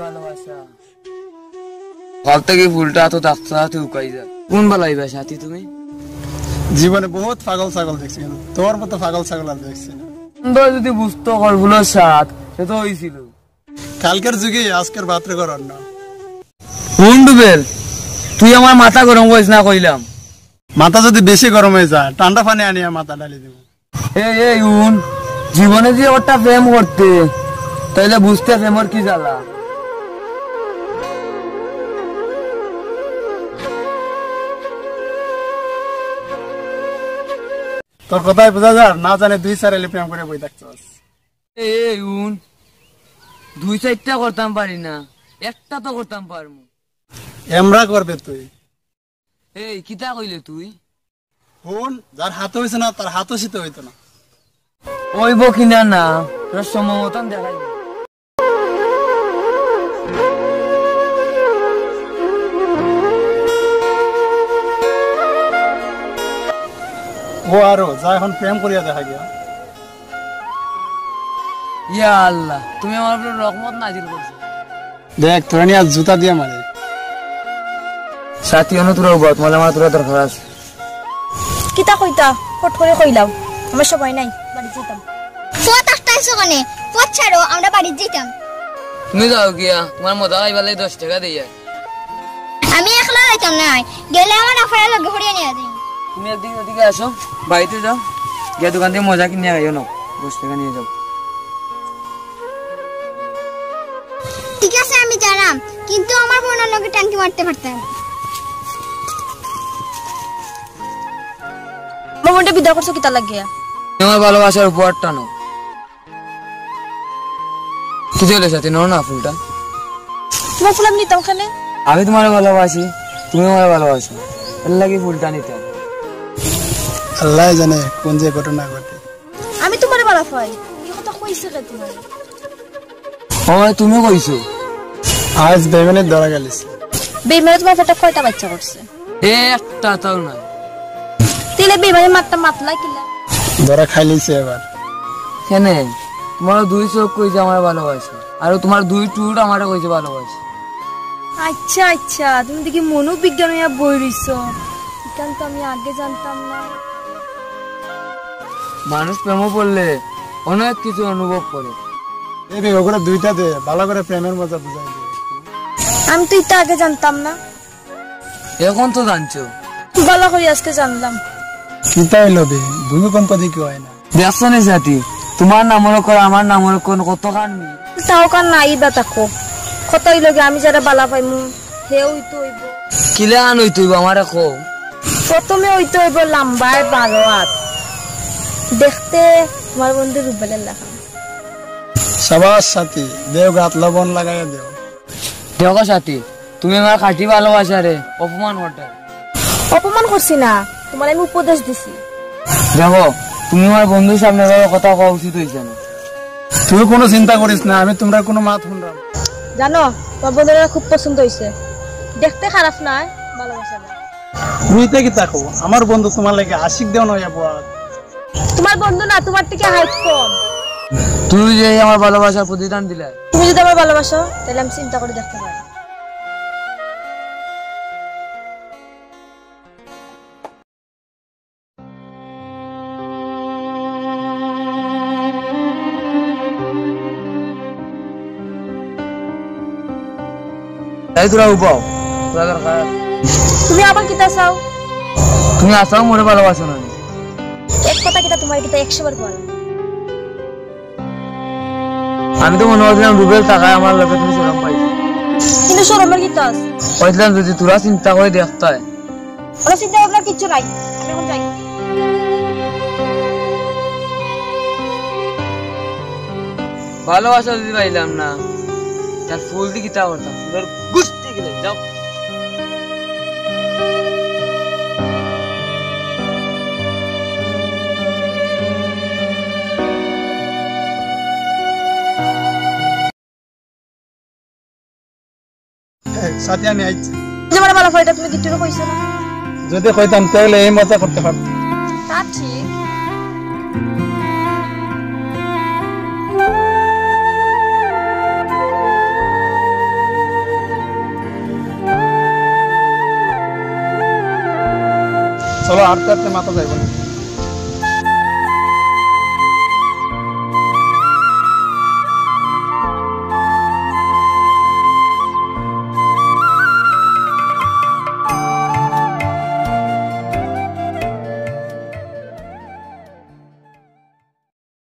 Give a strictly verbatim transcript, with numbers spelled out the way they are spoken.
ভালোবাসা। সকাল থাকি ফুলটা তো ডাকতে ডাকতে উকাই যায়। কোন বালা অইবা সাথী তুমি? জীবনে বহুত পাগল ছাগল দেখছি, কিন্তু তোর মতো পাগল ছাগল আর দেখছি না। সুন্দর যদি বুঝতো কলফুলর স্বাদ, সে তো অইছিল। কালকের যুগে আজকের ভাতরে ঘর অন্য। হুন ডুবেল, তুই আমার মাথা গরম করিস না কইলাম। মাথা যদি বেশি গরম অই যায়, ঠান্ডা পানি আনিয়া মাথা ঢালি দিব। এই, এই, হুন, জীবনে যদি একটা প্রেম করতে, তাইলে বুঝতে প্রেমর কি জ্বালা। তোর কথায় বুঝা যার, না জানে দুই চার এলে প্রেম করে বই থাকছস। এই, এই, হুন, দুই চাইরটা করতাম পারি না, একটা তো করতাম পারমু। এমরা করবে তুই। এই, কিতা কইলে তুই? হুন, যার হাতে অইছে না, তার হাতও শীতে অইতো না। অইবো কি না না, তোর সময় মতন দেখাই। ও আরো, যা এখন প্রেম করিয়া দেখা গিয়া। ইয়া আল্লাহ, তুমি আমার উপরে রহমত নাজিল করছো। দেখ, তোরা নিয়ে আজ জুতা দিয়া মারে। সাথী, অনু তোরা উবাও, তোমার আমার তোরা দরকার আছে। কিতা কইতা? ফট করে কইলাও, আমার সময় নাই, বাড়ি যেতাম। পথ আটকাইছো কেনে? পথ ছাড়ো, আমরা বাড়ি যেতাম। তুমি যাও গিয়া, তোমার মজা খাইবার লাগি দশ টাকা দিয়া। আমি একলা যাইতাম না, গেলে আমার আফারে লগে করিয়া নিয়া যাইম। তুমি একদিন ওদিকে আসো, বাড়িতে যাও, গিয়া দোকান থাকি মজা কিনিয়া খাইও না, দশ টাকা নিয়া যাও। ঠিক আছে, আমি যাইরাম, কিন্তু আমার বইনর লগে টাঙ্কি মারতে পারতাম না। আমার বইনরে বিদায় করছো কিতা লাগিয়া? আমার ভালোবাসার উপহারটা নাও। কিতা অইলো সাথী, নাও না ফুলটা। তোমার ফুল আমি নিতাম কেনে? আমি তোমারে ভালোবাসি, তুমি আমারে ভালোবাসো, এর লাগি ফুলটা নিতাম। আল্লায় জানে কোন যে ঘটনা ঘটে। আমি তোমারে ভালা পাই, ই কথা কইছে কে তোমারে? ও, তুমি কইছো। আজ বেইমানে ধরা গেলিস। বেইমানে তোমার পেটে কয়টা বাচ্চা করছে? একটা তাও নাই। তাইলে বেইমানে মাতটা মাতলা কিলা? ধরা খাইলিছে এবার। কেনে? তোমার দুই চোখ কইছে আমারে ভালোবাসে, আর তোমার দুই ঠুট আমারে কইছে ভালোবাসে। আচ্ছা, আচ্ছা, তুমি দেখি মনোবিজ্ঞান অইয়া বই রইছো। ইখান তো আমি আগে জানতাম না। মানুষ প্রেমে পড়লে অনেক কিছু অনুভব করে। এই রে, ওগুলো দুইটা দে, ভালা করে প্রেমের মজা বুঝাই দে। আমি তো ইতা আগে জানতাম না। এখন তো জানছো। ভালা করি আজকে জানলাম। কিতা অইলো বে? ভূমিকম্প দেখি অয় না। দেখছো নি সাথী, তোমার নামর অক্ষর আমার নামর অক্ষর কতখান মিল। তাও কার নাই বা তাকো। কথা অইলো গি, আমি যারে ভালা পাইমু, হে অইতে অইবো। কিলান অইতে অইবো আমারে কও। প্রথমে অইতে অইবো লাম্বায় বারো আত। দেখতে তোমার বন্ধু রুবেলের লাখান। সাবাস সাথী, দেও গাত লবণ লাগাইয়া দেও। দেখো সাথী, তুমি আমার খাঁটি ভালোবাসারে অপমান করতায়। অপমান করছি না, তোমারে আমি উপদেশ দিছি। দেখো, তুমি আমার বন্ধুর সামনে এভাবে কথা কওয়া উচিত অইছে না। তুই কোনো চিন্তা করিস না, আমি তোমরার কোনো মাত হুনরাম। জানো, তোমার বন্ধুরে খুব পছন্দ অইছে। দেখতে খারাপ নায়, ভালোবাসা যায়। তুমি ইতা কিতা কও? আমার বন্ধু তোমার লাগি আশিক দেওয়ানা অইয়া বওয়া। তোমার বন্ধু না, তোমার থাকি height কম। তুমি যে আমার ভালোবাসার প্রতিদান দিলায়। তুমি যদি আমারে ভালোবাসো, তাইলে আমি চিন্তা করি দেখতে পারি। এই তোরা উবাও, তোরা দরকার। তুমি আবার কিতা চাও? তুমি আছাও মোরে ভালোবাসো না নি? এক কথা কিতা তোমারে কিতা একশো বার কওয়া লাগে? আমি তো মনো করছিলাম রুবেল থাকায় আমার লগে তুমি শরম পাইছো। কিন্তু শরমের কিতা আছে? কইছিলাম যদি তোরা চিন্তা করি দেখতায়। ওরা চিন্তা ভাবনার কিচ্ছু নাই। আমি এখন যাই। ভালোবাসা যদি পাইলাম না, তার ফুল দি কিতা করতাম? ফুলর গুষ্টি গিলে যাও। এই, সাথী, আমি আইছি। যে আমার ভালা পাইতা তুমি কিচ্ছু কইছো না। যদি কইতাম, তাহলে এই মজা করতে পারতাম। তা ঠিক। চলো, আটতে আটতে মাথা যাইব না।